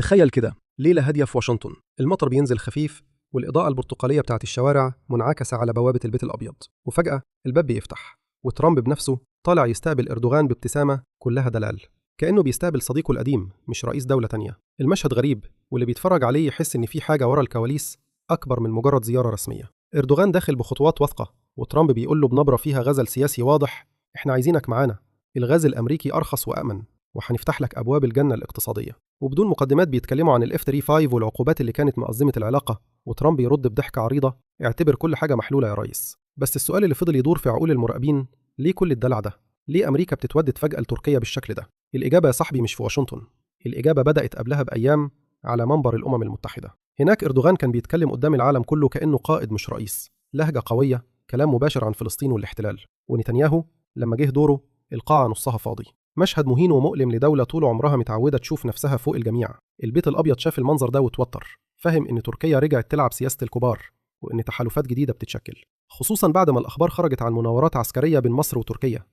تخيل كده ليلة هادية في واشنطن، المطر بينزل خفيف والإضاءة البرتقالية بتاعت الشوارع منعكسة على بوابة البيت الأبيض، وفجأة الباب بيفتح وترامب بنفسه طالع يستقبل إردوغان بابتسامة كلها دلال، كأنه بيستقبل صديقه القديم مش رئيس دولة تانية. المشهد غريب، واللي بيتفرج عليه يحس إن في حاجة ورا الكواليس أكبر من مجرد زيارة رسمية. إردوغان داخل بخطوات واثقة، وترامب بيقول له بنبرة فيها غزل سياسي واضح: إحنا عايزينك معانا، الغاز الأمريكي أرخص وأأمن، وهنفتح لك أبواب الجنة الاقتصادية. وبدون مقدمات بيتكلموا عن الاف 35 والعقوبات اللي كانت مأزمة العلاقة، وترامب يرد بضحكة عريضة: اعتبر كل حاجة محلولة يا ريس. بس السؤال اللي فضل يدور في عقول المراقبين: ليه كل الدلع ده؟ ليه أمريكا بتتودد فجأة لتركيا بالشكل ده؟ الإجابة يا صاحبي مش في واشنطن، الإجابة بدأت قبلها بأيام على منبر الأمم المتحدة. هناك إردوغان كان بيتكلم قدام العالم كله كأنه قائد مش رئيس، لهجة قوية، كلام مباشر عن فلسطين والاحتلال. ونتنياهو لما جه دوره القاعة نصها فاضي. مشهد مهين ومؤلم لدولة طول عمرها متعودة تشوف نفسها فوق الجميع. البيت الأبيض شاف المنظر ده وتوتر، فهم إن تركيا رجعت تلعب سياسة الكبار، وإن تحالفات جديدة بتتشكل، خصوصا بعد ما الأخبار خرجت عن مناورات عسكرية بين مصر وتركيا.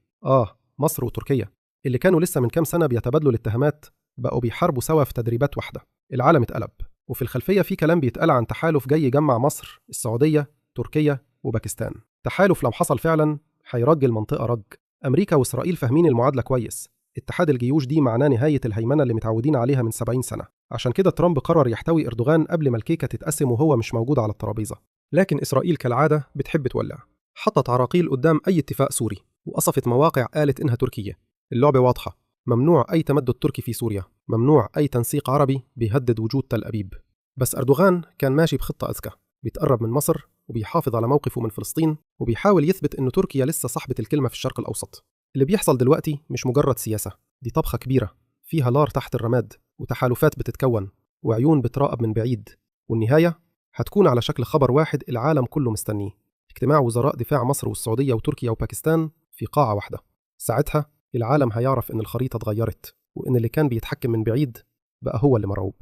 مصر وتركيا اللي كانوا لسه من كام سنة بيتبادلوا الاتهامات بقوا بيحاربوا سوا في تدريبات واحدة. العالم اتقلب، وفي الخلفية في كلام بيتقال عن تحالف جاي يجمع مصر، السعودية، تركيا وباكستان. تحالف لو حصل فعلا هيرج المنطقة رج. أمريكا وإسرائيل فاهمين المعادلة كويس، اتحاد الجيوش دي معناه نهاية الهيمنة اللي متعودين عليها من 70 سنة. عشان كده ترامب قرر يحتوي إردوغان قبل ما الكيكة تتقسم وهو مش موجود على الترابيزة. لكن إسرائيل كالعادة بتحب تولع، حطت عراقيل قدام أي اتفاق سوري، وقصفت مواقع قالت إنها تركية. اللعبة واضحة، ممنوع أي تمدد تركي في سوريا، ممنوع أي تنسيق عربي بيهدد وجود تل أبيب. بس أردوغان كان ماشي بخطة أذكى، بيتقرب من مصر وبيحافظ على موقفه من فلسطين، وبيحاول يثبت إن تركيا لسه صاحبة الكلمة في الشرق الأوسط. اللي بيحصل دلوقتي مش مجرد سياسة، دي طبخة كبيرة فيها نار تحت الرماد، وتحالفات بتتكون، وعيون بتراقب من بعيد. والنهاية هتكون على شكل خبر واحد العالم كله مستنيه: اجتماع وزراء دفاع مصر والسعودية وتركيا وباكستان في قاعة واحدة. ساعتها العالم هيعرف إن الخريطة اتغيرت، وإن اللي كان بيتحكم من بعيد بقى هو اللي مرعوب.